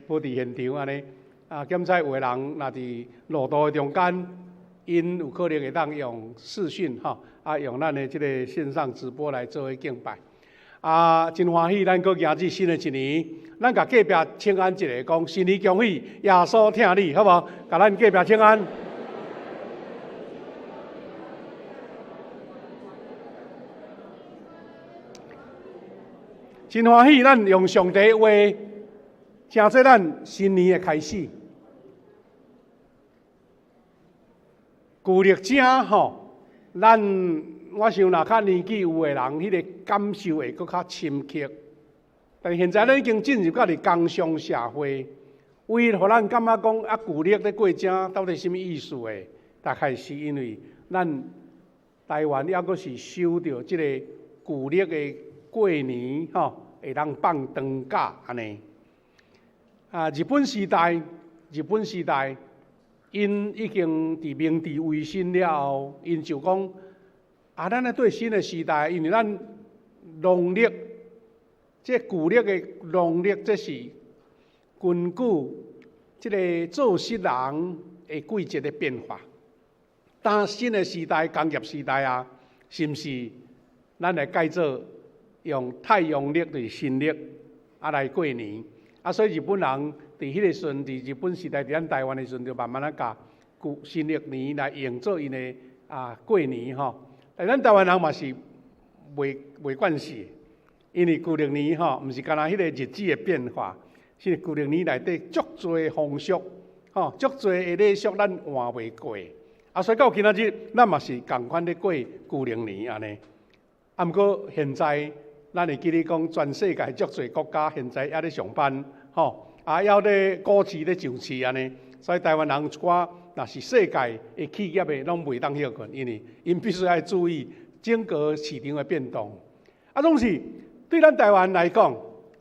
無佇現場按呢，啊，檢查有的人若佇路途的中間，𪜶有可能會當用視訊吼，啊，用咱的這个線上直播來做伙敬拜。啊，真歡喜，咱閣迎至新的一年，咱共隔壁請安一下，講新年恭喜，耶穌疼你，好無？共咱隔壁請安。真歡喜，咱用上帝話，成做咱新年的開始。舊曆正吼，咱我想若較年紀有的人，彼个感受會閣較深刻。但是現在咱已經進入到佇工商社會，唯一予咱感覺講啊，舊曆咧過正到底啥物意思的？大概是因為咱台灣猶閣是守著這个舊曆的過年吼，會當放長假按呢。啊，日本時代，日本時代，𪜶已經佇明治維新了後，𪜶就講啊，咱咧對新的時代，因為咱農曆，這舊曆的農曆，這是根據這个做事人的季節的變化。當新的時代，工業時代啊，是毋是咱來改做用太陽曆，就是新曆啊來過年？啊，所以日本人佇彼个時陣，佇日本時代，佇咱台灣的時陣，就慢慢仔共舊新曆年來用做𪜶的啊過年吼。但咱台灣人嘛是袂慣勢，因為舊曆年吼，毋是干焦彼个日子的變化，是舊曆年內底足濟風俗，吼，足濟的禮俗咱換袂過。啊，所以到今仔日，咱嘛是仝款咧過舊曆年按呢。啊，毋過現在，咱會記得講，全世界足濟國家現在猶咧上班，吼，啊，猶咧股市咧上市按呢。所以台灣人一寡，若是世界的企業的，攏袂當歇睏，因為𪜶必須愛注意整個市場的變動。啊，總是對咱台灣來講，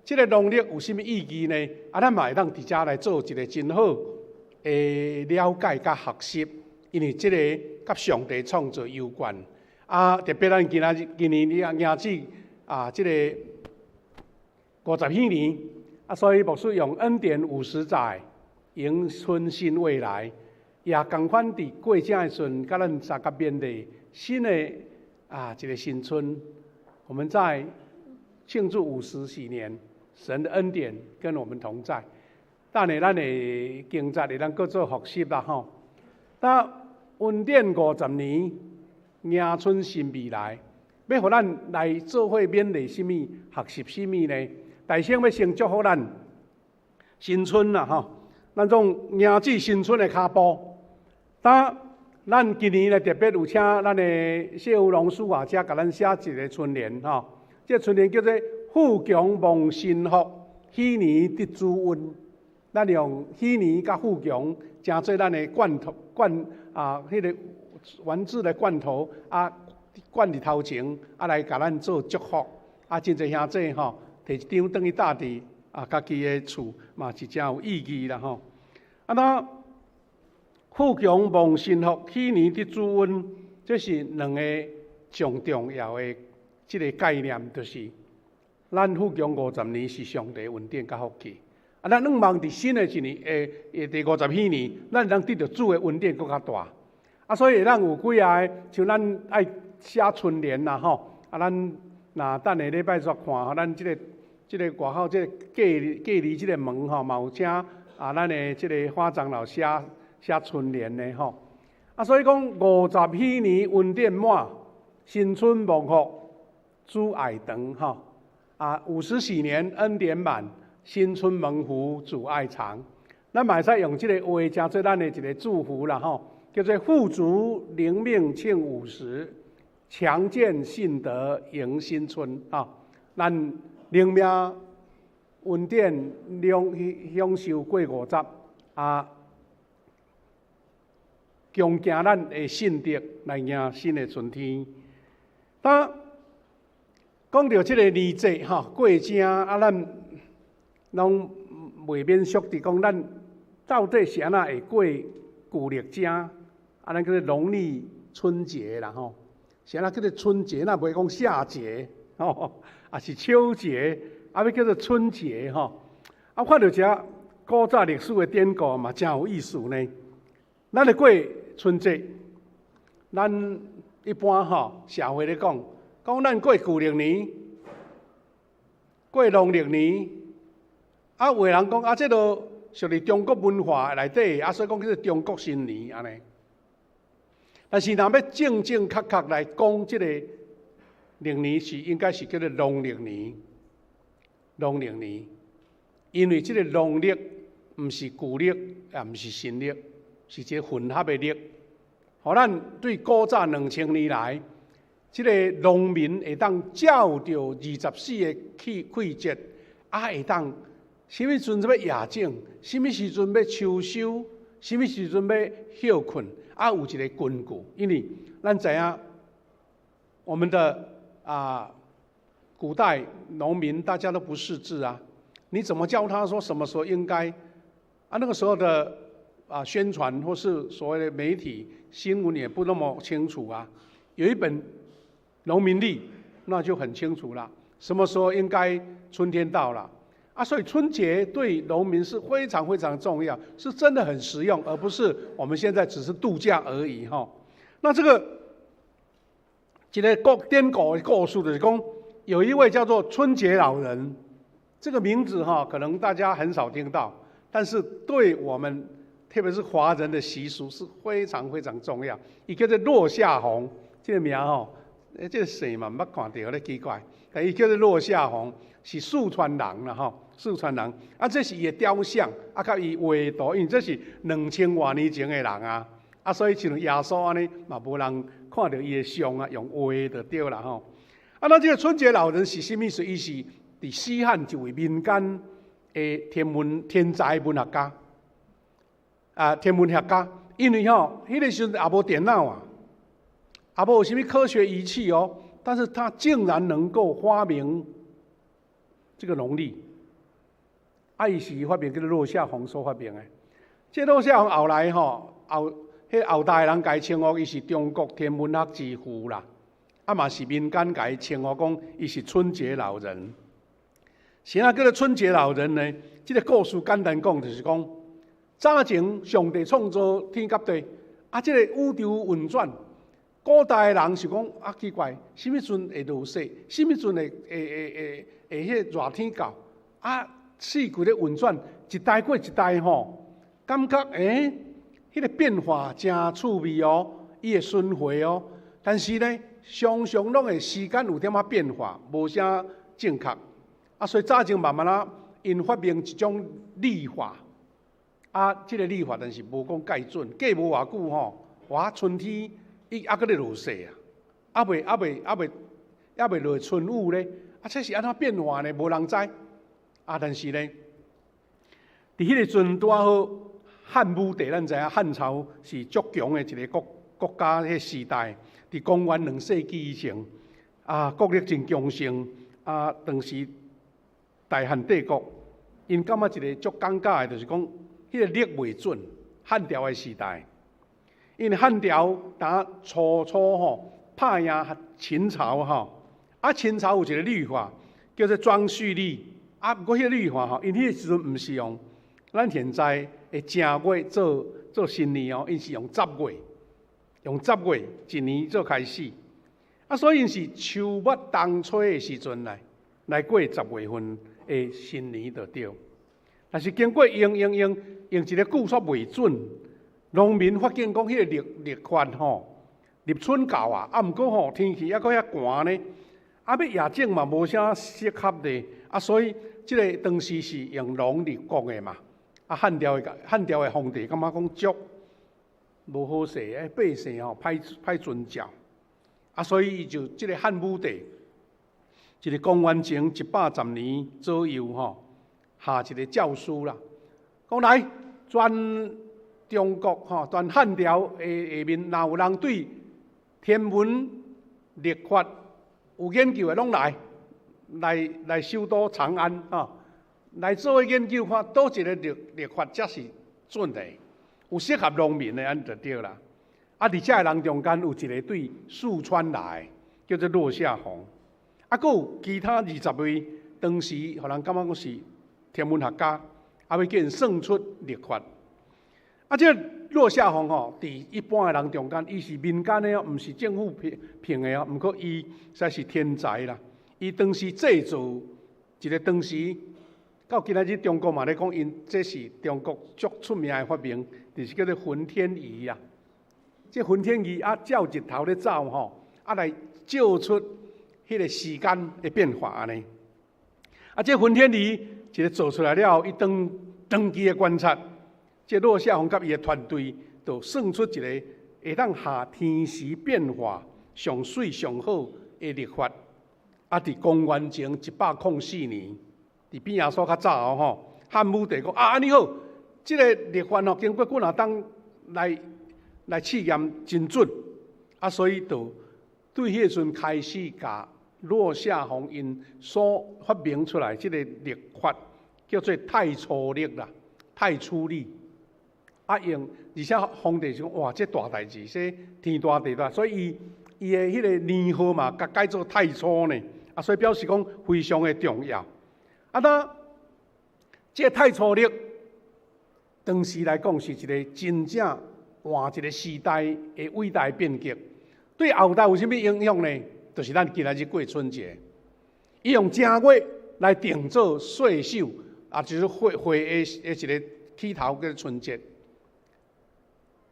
這个農曆有啥物意義呢？啊，咱嘛會當佇遮來做一个真好的了解佮學習，因為這个佮上帝創造有關。啊，特別咱今仔日今年你啊迎至啊，這个50禧年，啊，所以牧師用恩典50載，迎春新未來，也仝款佇過正的時陣，佮咱相佮面對新的啊一个新春。我們在慶祝50禧年，神的恩典跟我們同在。等下咱的經節會當閣做複習啦吼。那恩典50年，迎春新未來。欲予咱來做伙勉勵啥物，學習啥物呢？大先欲先祝福咱新春啦吼！咱總迎至新春的跤步。當咱今年咧特別有請咱的謝烏龍書法家共咱寫一个春聯吼。這个春聯叫做“富強蒙神福，禧年得主恩”。咱用禧年佮富強，成做咱的罐頭罐啊，彼个丸子的罐頭啊。掛佇頭前，啊來共咱做祝福，啊真濟兄弟吼，提一張轉去搭佇啊家己的厝，嘛是誠有意義啦吼。啊那富強蒙神福，禧年得主恩，這是兩个上重要的這个概念，就是咱富強50年是上帝恩典佮福氣。啊，咱向望佇新的一年，會佇50禧年，咱會當得著主的恩典閣較大。啊，所以會當有幾仔个，像咱愛寫春聯啦吼，啊，咱若等下禮拜煞看吼，咱這个這个外口這个隔隔離這个門吼，嘛有請啊，咱的這个花長老寫寫春聯的吼。啊，所以講50禧年恩典滿，新春蒙福主愛長吼。啊，50禧年恩典滿，新春蒙福主愛長。咱嘛會使用這个話，成做咱的一个祝福啦吼，叫做富足靈命慶五十。強健信德迎新春啊！咱靈命恩典兩享受過五十啊，強健咱的信德來迎新的春天。當講著這个年節吼，過正啊，咱攏袂免俗佇講，咱到底是按怎會過舊曆正啊？咱叫做農曆春節啦吼。是按怎叫做春節？若袂講夏節吼，抑是秋節，啊欲叫做春節吼。啊，看著遮古早歷史的典故嘛，誠有意思呢。咱咧過春節，咱一般吼社會咧講，講咱過舊曆年，過農曆年，啊有的人講啊，這个屬於中國文化內底，啊所以講叫做中國新年按呢。但是若欲正正確確來講，這個曆年是應該是叫做農曆年，農曆年，因為這個農曆毋是舊曆，也毋是新曆，是一個混合的曆。予咱對古早2000年來，這個農民會當照著24個季節，啊會當啥物時陣欲播種，啥物時陣欲秋收，啥物時陣欲歇睏，啊有一個根據。因為咱知影，我們的古代農民大家都不識字啊，你怎麼教他說什麼時候應該？啊那個時候的宣傳或是所謂的媒體新聞也不那麼清楚啊。有一本農民曆，那就很清楚了，什麼時候應該春天到了啊？所以春節對農民是非常非常重要，是真的很實用，而不是我們現在只是度假而已哈。那這個一個故典故的故事就是講，有一位叫做春節老人，這個名字哈，可能大家很少聽到，但是對我們特別是華人的習俗是非常非常重要。伊叫做落下閎，這個名吼，這個姓嘛毋捌看著咧奇怪，但伊叫做落下閎，是四川人啦吼，四川人。啊，這是伊的雕像，啊，佮伊畫圖，因為這是2000外年前的人啊，啊，所以像耶穌按呢，嘛無人看著伊的像啊，用畫就對啦吼。啊，那這個春節老人是啥物意思？伊是佇西漢一位民間的天文天才文學家，啊，天文學家，因為吼，彼個時陣也無電腦啊，也無啥物科學儀器哦，但是他竟然能夠發明這個農曆，啊，伊是發明叫做落下閎所發明的。這個落下閎後來吼，後彼後代人共伊稱呼伊是中國天文學之父啦，啊嘛是民間共伊稱呼講伊是春節老人。啥叫做春節老人呢？這個故事簡單講就是講，早前上帝創造天佮地，啊，這個宇宙運轉，古代的人想講啊奇怪，啥物時陣會落雪，啥物時陣會會會會會彼個熱天到，啊，四季咧運轉，一代過一代吼，感覺欸，彼個變化誠趣味哦，伊會循環哦，但是呢，常常攏會時間有點仔變化，無啥正確。啊，所以早前慢慢仔，𪜶發明一種曆法，啊，這個曆法但是無講蓋準，過無偌久吼，哇，春天伊猶閣咧落雪啊，猶未猶未猶未猶未落春雨咧，啊，這是按怎變化呢？無人知。啊，但是呢，佇彼個時陣拄仔好漢武帝，咱知影漢朝是足強的一個國國家，彼個時代，佇公元2世紀以前，啊，國力真強盛，啊，當時大漢帝國，𪜶感覺一個足尷尬的，就是講，彼個曆袂準，漢朝的時代，因為漢朝當初初吼拍贏秦朝吼，啊秦朝有一個律法叫做顓頊曆，啊毋過彼個律法吼，𪜶彼個時陣毋是用咱現在的正月做做新年哦，𪜶是用十月，用十月一年做開始，啊所以𪜶是秋末冬初的時陣來來過十月份的新年就對。但是經過用用用用一個久煞袂準，農民發現講彼個曆曆法吼，立春到啊，啊毋過吼天氣猶閣遐寒呢，啊欲播種嘛無啥適合的，啊所以這個當時是用農立國的嘛，啊漢朝的皇帝感覺講足無好勢，欸百姓吼歹歹遵照，啊所以伊就這個漢武帝，一個公元前110年左右吼，下一個詔書啦，講來全中國吼，全漢朝的下面，若有人對天文曆法有研究的，攏來來來首都長安吼，來做研究，看佗一个曆曆法才是準的，有適合農民的，按呢就對啦。啊，佇遮的人中間有一個對四川來的，叫做落下閎，啊，閣有其他20位，當時予人感覺講是天文學家，啊，欲叫𪜶算出曆法。啊，這個落下閎吼，佇一般的人中間，伊是民間的哦，毋是政府聘的哦。毋過伊實在是天才啦。伊當時製造一個當時到今仔日中國嘛咧講，𪜶這是中國足出名的發明，就是叫做渾天儀啊。這渾天儀啊，照日頭咧走吼，啊來照出彼個時間的變化按呢。啊，這渾天儀一個做出來了後，伊長長期的觀察。這落下閎佮伊的團隊，就算出一個會當下天時變化上媠上好的曆法。啊，佇公元前104年，佇比耶穌較早哦吼，漢武帝講啊，按呢好，這個曆法吼，經過幾若冬來試驗真準，啊，所以就對彼個時陣開始共落下閎𪜶所發明出來這個曆法叫做太初曆啦，太初曆。啊用，而且皇帝就講哇，這大代誌，這天大地大，所以伊伊的彼個年號嘛，共改做太初呢。啊，所以表示講非常的重要。啊，那這個太初曆當時來講是一個真正換一個時代的偉大變革。對後代有啥物影響呢？就是咱今仔日過春節，伊用正月來定做歲首，啊，就是歲歲的的一個起頭叫春節。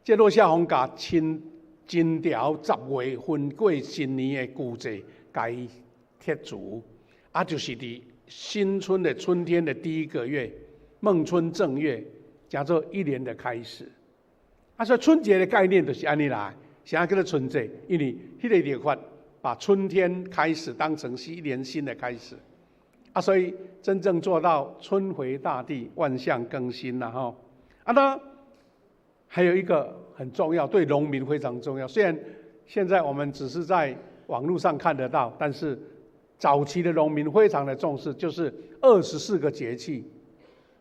這落下閎共親真條10月份過新年的舊制，共伊剔除，啊，就是佇新春的春天的第一個月，孟春正月，叫做一年的開始。啊，所以春節的概念就是按呢來，啥叫做春節？因為彼個曆法把春天開始當成是一年新的開始。啊，所以真正做到春回大地，萬象更新了吼。啊，那還有一個很重要，對農民非常重要。雖然現在我們只是在網路上看得到，但是早期的農民非常的重視，就是24個節氣。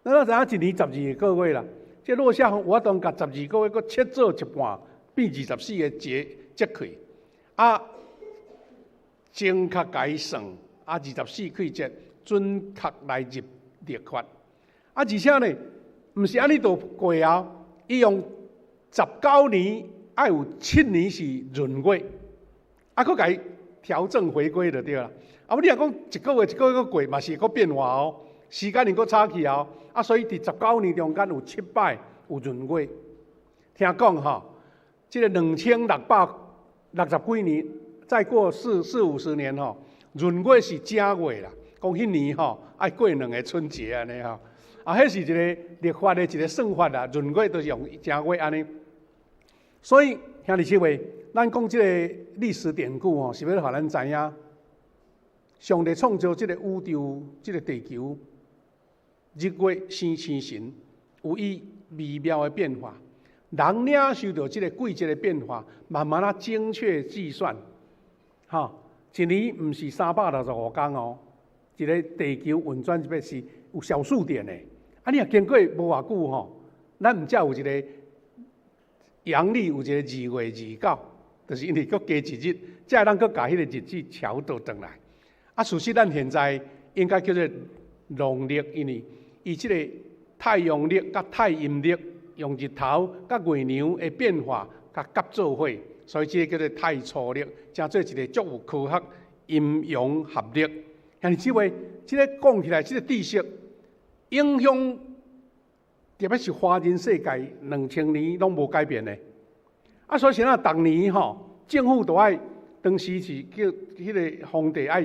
那咱一年12個月啦，這落下閎我當共12個月，閣切做一半，變24個節節氣。啊，精確共伊算，啊，24氣節準確來入曆法。啊，而且呢，毋是按呢就過啊，伊用19年，愛有7年是閏月，啊，閣共伊調整回歸就對啦。啊，你若講一個月一個月閣過，嘛是會閣變化哦，時間會閣差去哦。啊，所以佇十九年中間有七擺有閏月。聽講吼，這個2660幾年，再過四四五十年吼，閏月是正月啦。講彼年吼愛過兩個春節按呢吼。啊，彼是一個曆法的一個算法啦，閏月都是用正月按呢。所以兄弟姊妹，咱講這個歷史典故吼，是欲予咱知影，上帝創造這個宇宙、這個地球，日月星星辰有伊微妙的變化。人領受著這個季節的變化，慢慢仔精確計算，吼，一年毋是365天哦，一個地球運轉一擺是有小數點的。啊，你若經過無偌久吼，咱毋才有一個陽曆有一個2月29，就是因為閣加一日，才會當閣共彼個日子調倒轉來。啊，事實咱現在應該叫做農曆，因為伊這個太陽曆佮太陰曆用日頭佮月娘的變化共夾做伙，所以這個叫做太初曆，成做一個足有科學陰陽合曆。兄弟姊妹，這個講起來，這個知識影響特別是華人世界2000年攏無改變的。啊，所以現在逐年吼，政府都愛當時是叫彼個皇帝愛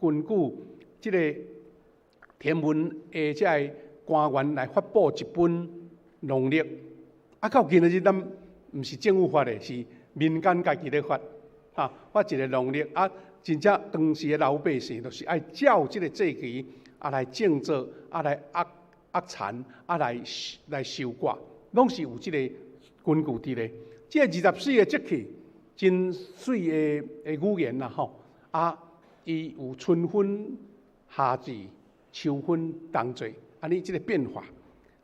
根據這個天文的這个官員來發布一本農曆。啊，到今仔日咱毋是政府發的，是民間家己咧發，哈，發一個農曆啊，真正當時的老百姓就是愛照這個節期啊來種作，啊來壓壓田，啊來收割，攏是有這個根據佇咧。這個24個節氣真媠的語言啦吼，啊，伊有春分、夏至、秋分、冬至，按呢這個變化，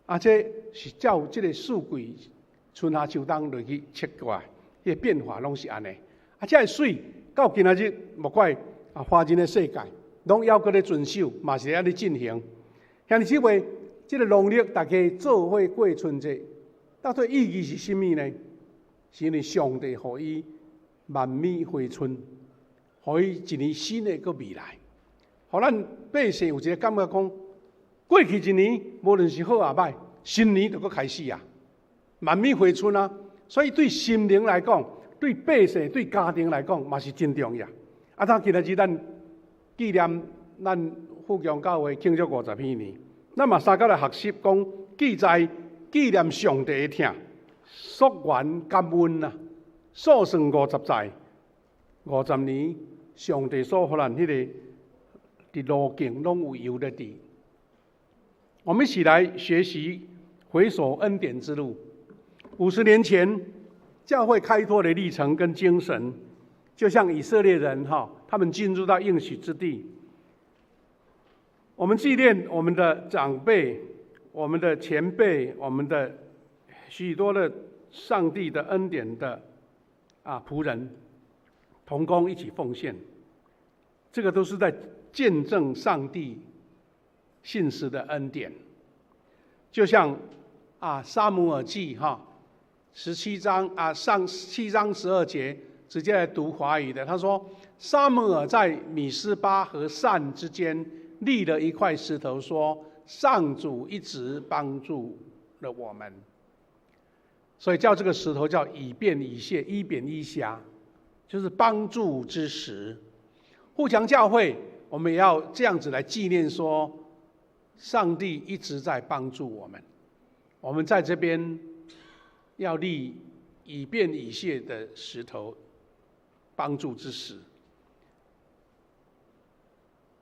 啊，這是照這個四季春夏秋冬落去切過來，彼個變化攏是按呢。啊，這个媠到今仔日，莫怪啊，華人的世界攏猶閣咧遵守，嘛是按呢進行。兄弟姊妹，這个農曆大家做伙過春節，到底意義是啥物呢？是因為上帝予伊萬米回春，予伊一年新的閣未來，予咱百姓有一个感覺講，過去一年無論是好抑歹，新年就閣開始啊，萬米回春啊！所以對心靈來講，對百姓、對家庭來講，嘛是真重要。啊，當今仔日咱紀念咱富強教會慶祝50禧年，咱嘛相佮來學習講記載紀念上帝的疼，溯源感恩啊！數算50載、50年，上帝所予咱彼个佇路徑攏有油的佇。我們一起來學習回首恩典之路。50年前，教會開拓的歷程跟精神，就像以色列人哈，他們進入到應許之地。我們紀念我們的長輩、我們的前輩、我們的許多的上帝的恩典的僕人，同工一起奉獻，這個都是在見證上帝信實的恩典。就像撒母耳記哈17章上7章12節，直接來讀華語的。他說：撒母耳在米斯巴和善之間立了一塊石頭，說：上主一直幫助了我們，所以叫這個石頭叫以便以謝，伊便以謝，就是幫助之石。富強教會，我們也要這樣子來紀念說，上帝一直在幫助我們。我們在這邊要立以便以謝的石頭，幫助之石。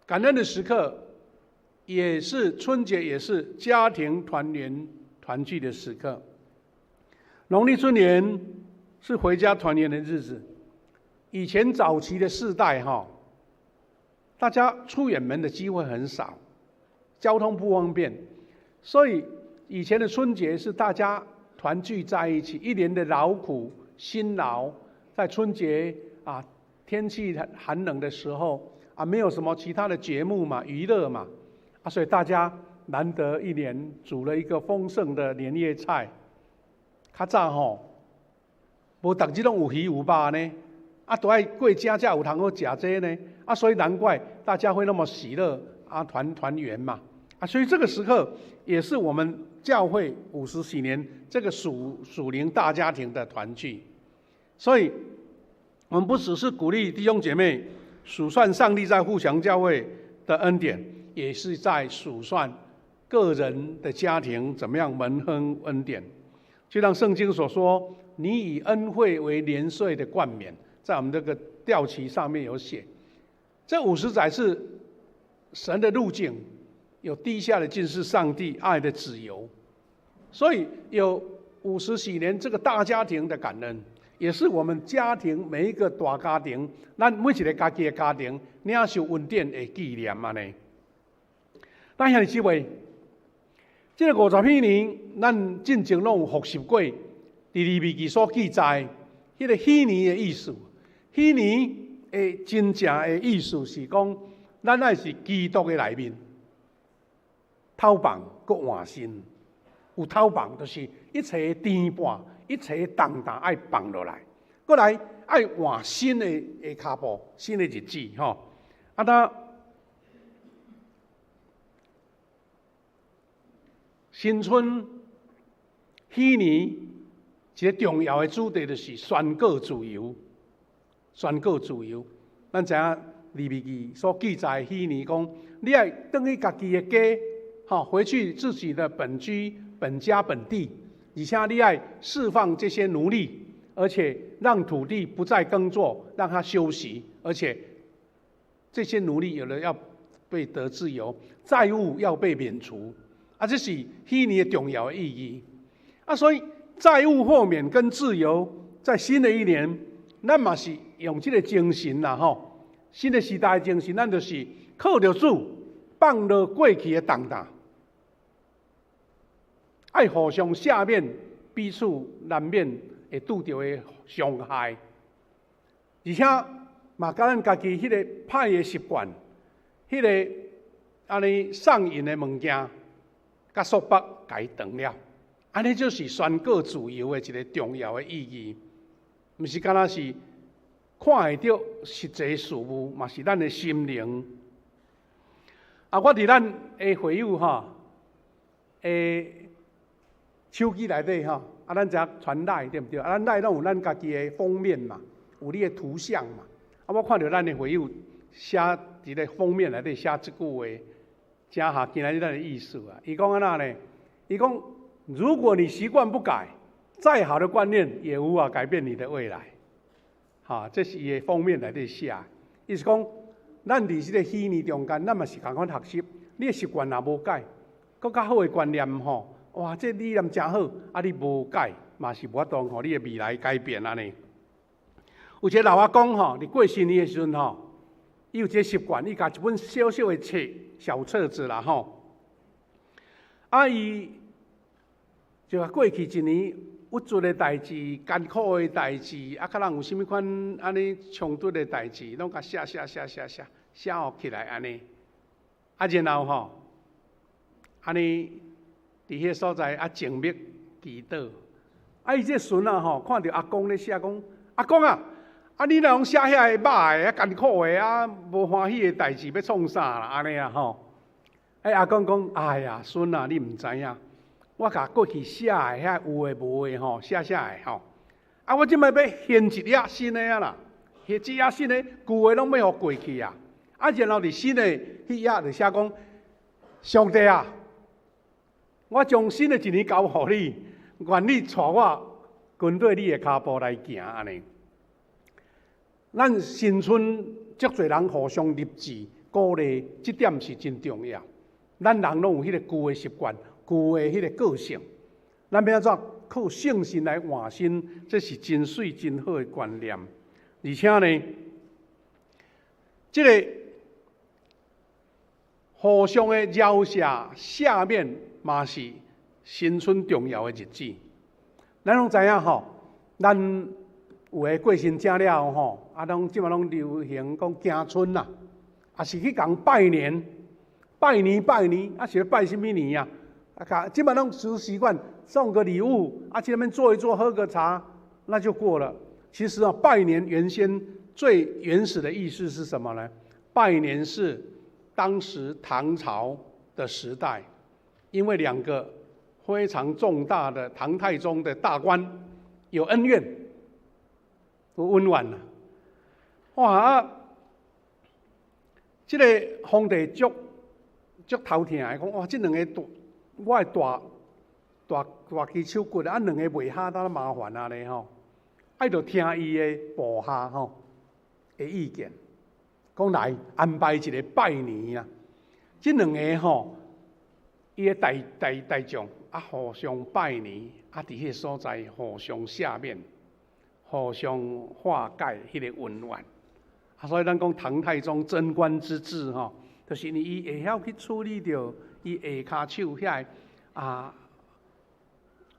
感恩的時刻，也是春節，也是家庭團圓團聚的時刻。農曆春年是回家團圓的日子。以前早期的世代哈，大家出遠門的機會很少，交通不方便，所以以前的春節是大家團聚在一起，一年的勞苦辛勞，在春節啊，天氣寒冷的時候啊，沒有什麼其他的節目嘛，娛樂嘛，啊，所以大家難得一年煮了一個豐盛的年夜菜。較早吼，無逐日攏有魚有肉呢，啊，都愛過正才有通好食這呢，啊，所以難怪大家會那麼喜樂啊，團團圓嘛，啊，所以這個時刻也是我們教會50禧年這個屬靈大家庭的團聚，所以我們不只是鼓勵弟兄姐妹數算上帝在富強教會的恩典，也是在數算個人的家庭怎麼樣蒙亨恩典。就像聖經所說：“你以恩惠為年歲的冠冕。”在我們這個吊旗上面有寫。這50載是神的路徑，有滴下的盡是上帝愛的脂油，所以有50禧年這個大家庭的感恩，也是我們家庭每一個大家庭，咱每一个家己的家庭領受恩典的紀念按呢。咱兄弟姊妹，這个50禧年，咱進前攏有複習過，佇利未記所記載，彼个禧年的意思。禧年的真正的意思是講，咱愛佇基督的內面，透放閣換新。有透放，就是一切牽絆、一切重擔愛放落來，閣來愛換新的跤步、新的日子吼。啊，那新春禧年一个重要的主題就是宣告自由，宣告自由。咱知影利未記所記載禧年講，你愛轉去家己的家，吼，回去自己的本居、本家本地，而且你愛釋放這些奴隸，而且讓土地不再耕作，讓他休息，而且這些奴隸有的要被得自由，債務要被免除。啊，這是禧年的重要的意義。啊，所以債務豁免跟自由，在新的一年，咱嘛是用這個精神啦，吼，新的時代的精神，咱就是靠著主放落過去的重擔，愛互相赦免彼此難免會拄著的傷害，而且嘛，共咱家己彼個歹的習慣，彼个按呢上癮的物件。佮束縛共伊斷了。按呢就是宣告自由的一个重要的意義，毋是干焦是看會著實際事物，嘛是咱的心靈。啊，我佇咱的會友吼，的手機內底吼，啊，咱知影傳 LINE 對毋對？啊，咱 LINE 攏有咱家己的封面嘛，有你的圖像嘛。啊，我看著咱的會友寫佇咧封面內底寫這句話，真合今仔日咱的意思啊。伊講按怎呢？伊講，如果你習慣不改，再好的觀念也無法改變你的未來。哈，這是伊的封面內底寫。伊是講，咱佇這個喜年中間，咱嘛是仝款學習。你的習慣若無改，閣較好的觀念吼，哇，這理念誠好，啊，你無改，嘛是無法度予你的未來改變按呢。有一個老阿公吼，佇過新年的時陣吼，伊有一個習慣，伊共一本小小的冊小冊子啦吼，啊，伊就過去一年鬱卒的代誌、艱苦的代誌，啊，可能有啥物款按呢衝突的代誌，攏共寫寫寫寫寫寫予起來按呢。啊，然後吼，按呢佇彼个所在啊靜默祈禱。啊，伊這孫仔吼，看著阿公咧寫，講阿公啊，啊你若攏寫遐个歹的、啊艱苦的、啊無歡喜的代誌，欲創啥啦？按呢啊吼。哎，阿公講，哎呀，孫啊，你毋知影。我共過去寫的遐有的無的吼，寫寫的吼。啊，我這擺欲掀一頁新的啊啦，彼這頁新的舊的攏欲予過去啊。啊，然後佇新的彼頁就寫講，上帝啊，我將新的一年交予你，願你帶我跟綴你的跤步來行按呢。咱新春足濟人互相立志鼓勵，這點是真重要。咱人攏有彼個舊的習慣。舊的彼个個性，咱欲按怎靠聖神來換新，這是真媠真好的觀念。而且呢，這个互相的饒赦、赦免，嘛是新春重要的日子。咱攏知影吼，咱有的過新正了吼，啊，攏這擺攏流行講行春啦，啊是去共拜年，拜年拜年，啊是欲拜啥物年啊？啊，基本上是習慣送個禮物，啊，去那邊坐一坐，喝個茶，那就過了。其實啊，拜年原先最原始的意思是什麼呢？拜年是當時唐朝的時代，因為兩個非常重大的唐太宗的大官有恩怨，有恩怨啦。哇啊！這个皇帝足足頭疼的，講哇，這兩個大我的大大大支手骨啊，兩个袂合，當麻煩啊咧吼。啊，伊就聽伊的部下吼的意見，講來安排一个拜年啊。這兩个吼，伊的大大大將啊，互相拜年啊，佇彼个所在互相赦免，互相化解彼个恩怨。啊，所以咱講唐太宗貞觀之治吼，就是因為伊會曉去處理著伊下跤手遐個啊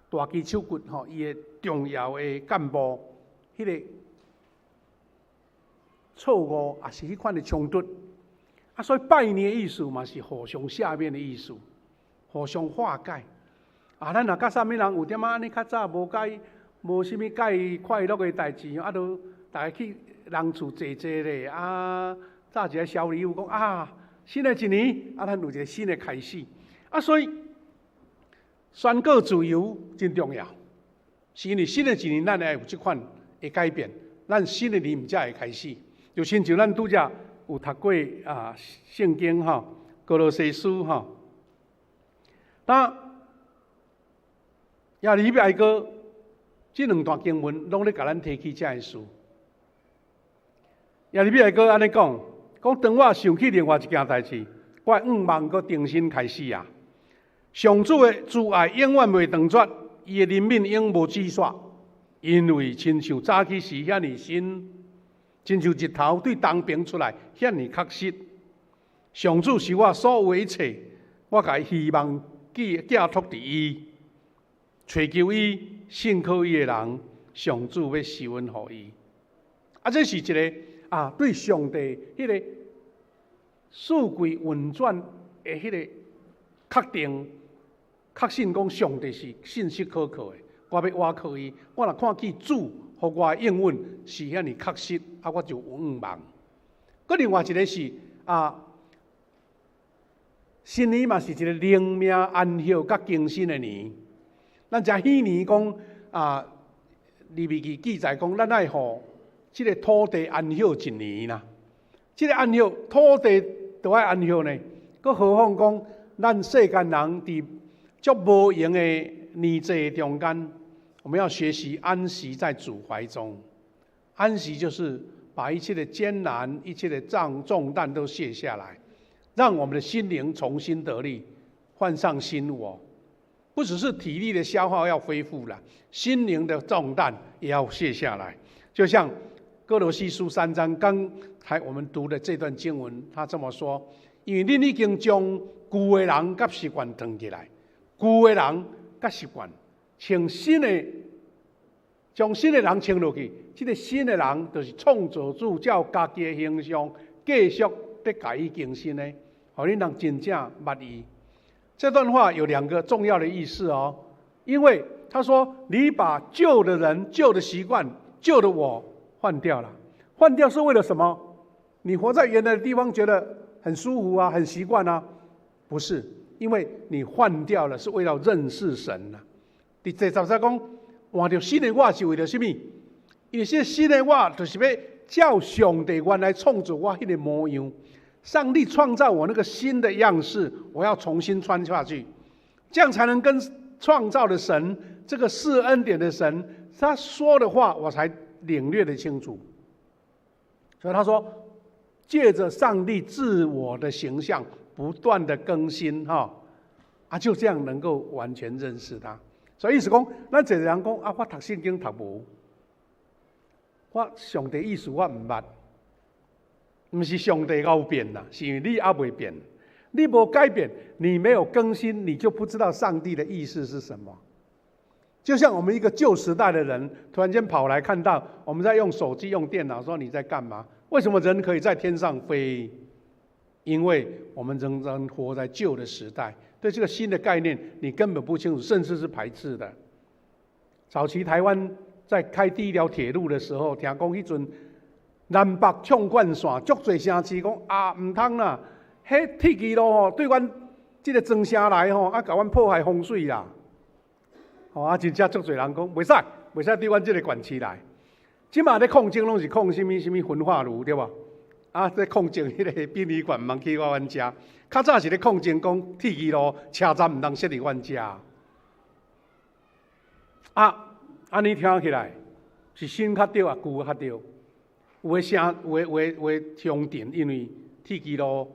大支手骨吼，伊的重要的幹部，彼個錯誤，也是彼款的衝突。啊，所以拜年的意思嘛是互相赦免的意思，互相化解。啊，咱若佮啥物人有點仔按呢較早無佮無啥物佮快樂的代誌，啊，都逐家去人厝坐坐咧，啊，紮一个小禮物，講啊，新的一年，啊，咱有一个新的開始。啊，所以宣告自由真重要，是因為新的一年咱會有這款的改變，咱新的年才會開始。就親像咱拄才有讀過啊聖經吼，歌羅西書吼，當耶利米哀歌這兩段經文攏咧共咱提起這个事。耶利米哀歌按呢講，講當我想起另外一件代誌，我的願望閣重新開始啊！上主的慈愛永遠袂斷絕，伊的憐憫永無止煞，因為親像早起時遐爾新，親像日頭對東爿出來遐爾確實。上主是我所有的一切，我共希望寄寄託佇伊，揣求伊、信靠伊的人，上主欲施恩予伊。啊，這是一个啊，對上帝彼个四季運轉的彼个確定。確信講上帝是信實可靠的，我欲倚靠伊。我若看見主予我的應允是遐爾確實，啊，我就有向望。閣另外一個是啊，新年嘛是一個靈命安息佮更新的年。咱知彼年講啊，利未記記載講，咱愛予這个土地安息一年啦。這个安息土地都愛安息呢，閣何況講咱世間人佇足無閒的年節中間，我們要學習安息在主懷中。安息就是把一切的艱難、一切的重重擔都卸下來，讓我們的心靈重新得力，換上新我。不只是體力的消耗要恢復了，心靈的重擔也要卸下來。就像歌羅西書3章剛才我們讀的這段經文，他這麼說：因為恁已經將舊的人佮習慣脫起來，舊的人佮習慣，穿新的，將新的人穿落去。這个新的人就是創造主照家己的形象，繼續咧共伊更新的，予恁人真正捌伊。這段話有兩個重要的意思哦，因為他說你把舊的人、舊的習慣、舊的我換掉了，換掉是為了什麼？你活在原來的地方覺得很舒服啊，很習慣啊，不是，因為你換掉了是為了認識神啊。佇第十節講，換著新的我是為了什麼？因為這新的我就是欲照上帝原來創造我彼个模樣。上帝創造我那個新的樣式，我要重新穿下去，這樣才能跟創造的神，這個賜恩典的神，他說的話我才領略得清楚。所以他說，借著上帝自我的形象不斷的更新，哈，啊，就這樣能夠完全認識他。所以意思講，咱濟人講啊，我讀聖經讀無，我上帝意思我毋捌。毋是上帝𠢕變啦，是因為你猶未變，你無改變，你沒有更新，你就不知道上帝的意思是什麼。就像我們一個舊時代的人，突然間跑來看到我們在用手機、用電腦，說你在幹嘛？為什麼人可以在天上飛？因為我們仍然活在舊的時代，對這個新的概念你根本不清楚，甚至是排斥的。早期台灣在開第一條鐵路的時候，聽講彼陣南北縱貫線，足濟城市講啊，毋通啦，彼鐵支路吼對阮這个莊城來吼，啊，共阮破壞風水啦。吼啊，真正足濟人講袂使，袂使對阮這个縣市來。這馬咧抗爭攏是抗啥物啥物焚化爐對無？啊，咧抗爭彼个殯儀館毋通起阮遮。較早是咧抗爭講鐵支路車站毋通設佇阮遮。啊，按呢聽起來是新較對啊，舊較對？有的城，有的有的有的鄉鎮，因為鐵支路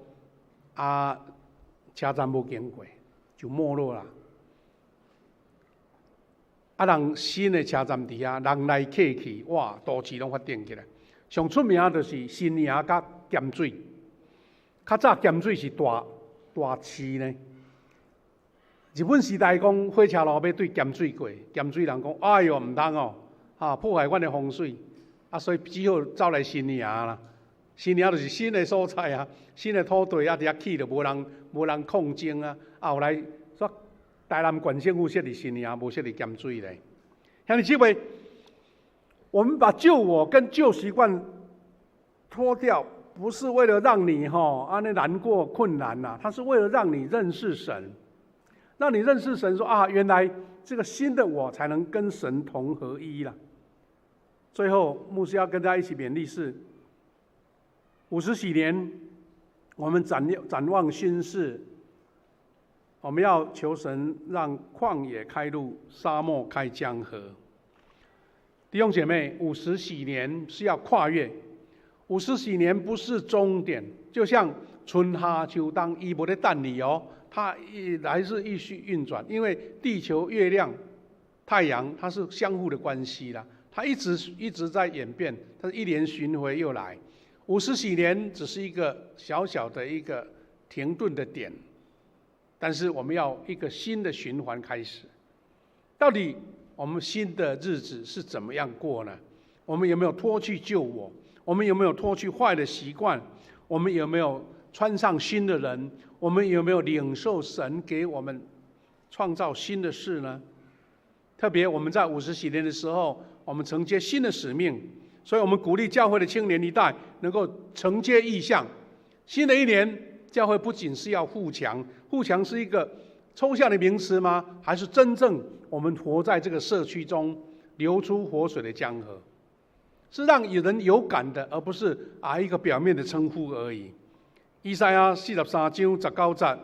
啊，車站無經過，就沒落啦。啊，人新的車站佇遐，人來客去，哇，都市攏發展起來。上出名就是新營佮鹹水。較早鹹水是大大市呢。日本時代講火車路欲對鹹水過，鹹水人講：哎喲，毋通哦，哈，破壞阮的風水。啊，所以只好走來新營啦。新營就是新的所在啊，新的土地啊，佇遐起就無人無人抗爭啊。啊，後來說台南縣政府設佇新營，無設佇鹹水咧。兄弟姊妹，我們把舊我跟舊習慣脫掉，不是為了讓你吼按呢難過困難吶，他是為了讓你認識神，讓你認識神說，說啊，原來這個新的我才能跟神同合一啦。最後，牧師要跟大家一起勉勵是五十禧年，我們展望新事，我們要求神讓曠野開路，沙漠開江河。弟兄姐妹，五十禧年是要跨越，五十禧年不是終點，就像春夏秋冬，伊無咧等你哦，它一來是繼續運轉，因為地球、月亮、太陽，它是相互的關係啦，它一直一直在演變，它是一年巡迴又來。五十禧年只是一個小小的一個停頓的點，但是我們要一個新的循環開始。到底我們新的日子是怎麼樣過呢？我們有沒有脫去舊我？我們有沒有脫去壞的習慣？我們有沒有穿上新的人？我們有沒有領受神給我們創造新的事呢？特別我們在五十禧年的時候，我們承接新的使命，所以我們鼓勵教會的青年一代能夠承接異象。新的一年，教會不僅是要富強，富強是一個抽象的名詞嗎？還是真正我們活在這個社區中流出活水的江河？是讓有人有感的，而不是一個表面的稱呼而已。以賽亞43章19節，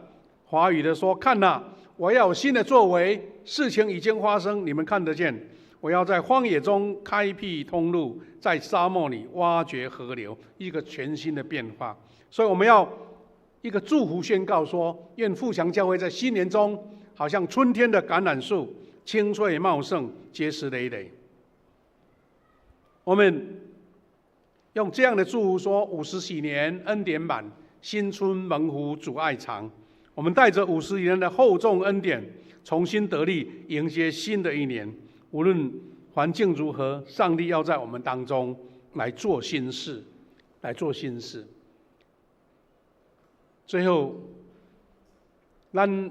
華語的說：看哪，我要有新的作為，事情已經發生，你們看得見。我要在荒野中開闢通路，在沙漠裡挖掘河流，一個全新的變化。所以我們要一個祝福宣告說：願富強教會在新年中，好像春天的橄欖樹，青翠茂盛，結實累累。我們用這樣的祝福說：五十禧年恩典滿，新春蒙福主愛長。我們帶着50年的厚重恩典，重新得力，迎接新的一年。無論環境如何，上帝要在我們當中來做新事，來做新事。最後，咱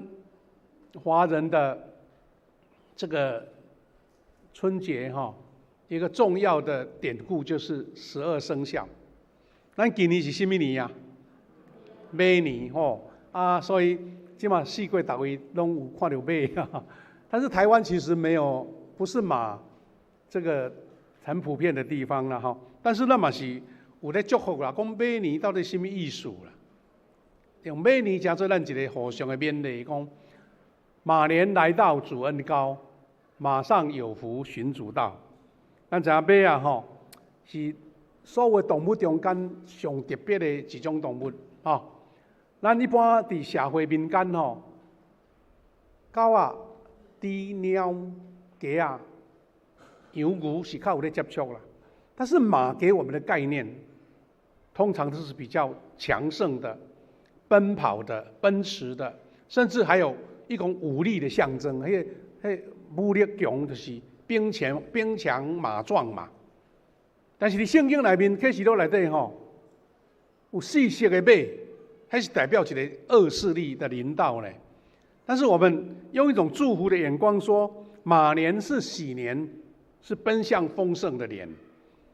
華人的這個春節哈，一個重要的典故就是十二生肖。咱今年是啥物年啊？馬年吼啊，所以這馬四界逐位攏有看著馬，但是台灣其實沒有，不是馬這個很普遍的地方啦吼。但是咱嘛是有咧祝福啦，講馬年到底啥物意思啦？用馬年成做咱一個互相的勉勵，講馬年來到主恩高，馬上有福尋主道。咱知影馬仔吼是所有動物中間上特別的一種動物吼。咱一般佇社會民間吼，狗仔、豬、貓、雞仔、羊、牛是較有咧接觸啦。但是馬給我們的概念，通常都是比較強盛的、奔跑的、奔馳的，甚至還有一種武力的象徵。彼個武力強就是兵強兵強馬壯嘛。但是佇聖經內面啟示錄內底吼，有四色的馬，彼是代表一個惡勢力的臨到呢。但是我們用一種祝福的眼光說，馬年是喜年，是奔向豐盛的年。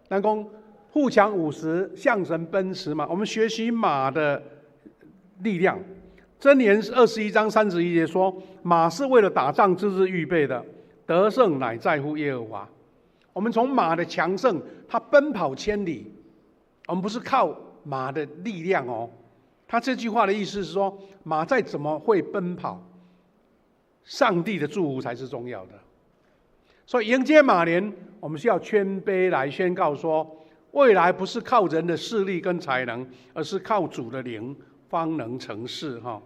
咱講富強五十，向神奔馳嘛。我們學習馬的力量。箴言21章31節說，馬是為了打仗之日預備的，得勝乃在乎耶和華。我們從馬的強盛，它奔跑千里，我們不是靠馬的力量哦。他這句話的意思是說，馬再怎麼會奔跑，上帝的祝福才是重要的。所以迎接馬年，我們需要謙卑來宣告說，未來不是靠人的勢力跟才能，而是靠主的靈方能成事。哈，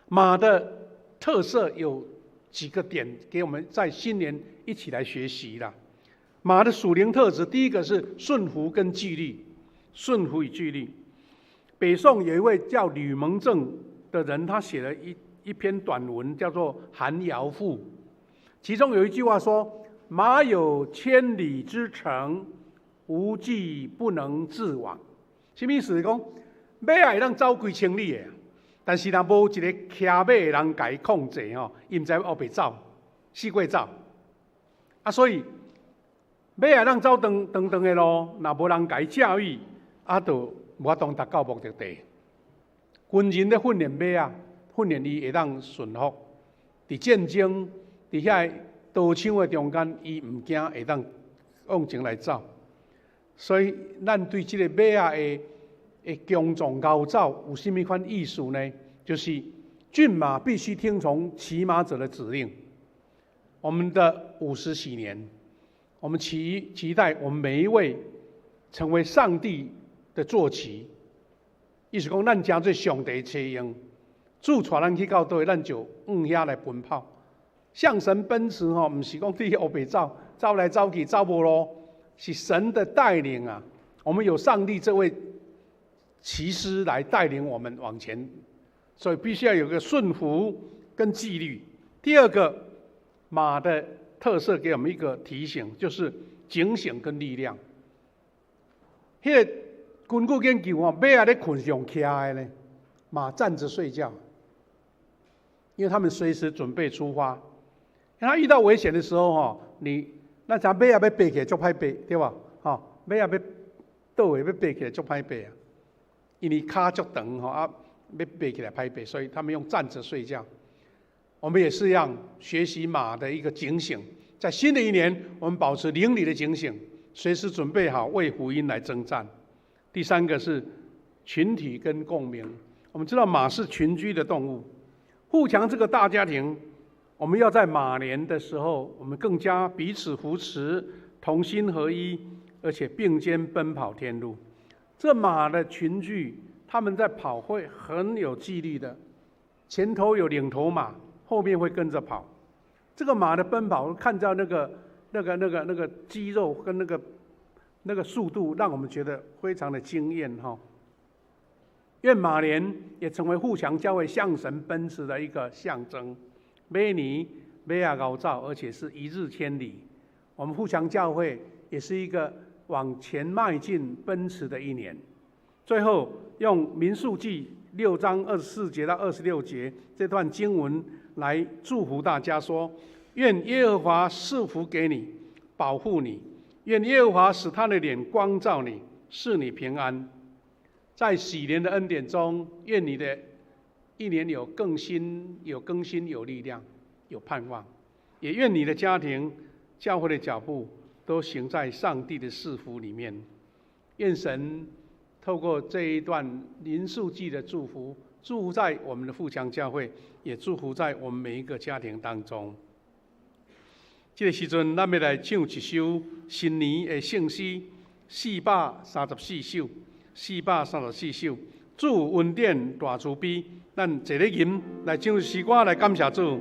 馬的特色有幾個點，給我們在新年一起來學習啦。馬的屬靈特質，第一個是順服跟紀律，順服與紀律。北宋有一位叫呂蒙正的人，他寫了一篇短文，叫做《寒窯賦》，其中有一句話說：“馬有千里之程，無紀不能自往。”什麼意思？講馬會當走幾千里的，但是若無一个騎馬的人共伊控制吼，伊毋知烏白走，四界走。啊，所以馬會當走長長長的路，若無人共伊教育，啊，就無法度達到目的地。軍人咧訓練馬仔，訓練伊會當順服。佇戰爭，佇遐刀槍的中間，伊毋驚，會當往前來走。所以，咱對這個馬仔的強壯𠢕走有啥物款意思呢？就是駿馬必須聽從騎馬者的指令。我們的五十禧年，我們期待我們每一位成為上帝的坐騎。意思講，咱成做上帝車用，主帶咱去到佗位，咱就向遐來奔跑，向神奔馳吼，毋是講你烏白走，走來走去走無路，是神的帶領啊！我們有上帝這位騎師來帶領我們往前，所以必須要有個順服跟紀律。第二個馬的特色給我們一個提醒，就是警醒跟力量。彼個根據研究吼，馬仔咧睏上徛的呢，馬站着睡覺，因為他們隨時準備出發。他遇到危險的時候，吼，你咱知馬仔欲爬起來足歹爬，對無？吼，馬仔欲倒的欲爬起來足歹爬啊，因為跤足長吼啊，欲爬起來歹爬，所以他們用站着睡覺。我們也是一樣，學習馬的一個警醒，在新的一年，我們保持靈裡的警醒，隨時準備好為福音來征戰。第三個是群體跟共鳴。我們知道馬是群居的動物，富強這個大家庭，我們要在馬年的時候，我們更加彼此扶持，同心合一，而且並肩奔跑天路。這馬的群聚，他們在跑會很有紀律的，前頭有領頭馬，後面會跟着跑。這個馬的奔跑，看到那個肌肉跟那個速度，讓我們覺得非常的驚豔哈。願馬年也成為富強教會向神奔馳的一個象徵。馬年馬仔𠢕走，而且是一日千里。我們富強教會也是一個往前邁進奔馳的一年。最後用民數記6章24節到26節這段經文來祝福大家說：願耶和華賜福給你，保護你；願耶和華使他的臉光照你，賜你平安。在禧年的恩典中，願你的一年有更新、有更新、有力量、有盼望。也願你的家庭、教會的腳步都行在上帝的賜福裡面。願神透過這一段民數記的祝福，祝福在我們的富強教會，也祝福在我們每一個家庭當中。這個時陣，咱欲來唱一首新年的聖詩，434首，434首。主恩典大慈悲，咱坐咧吟來唱詩歌來感謝主。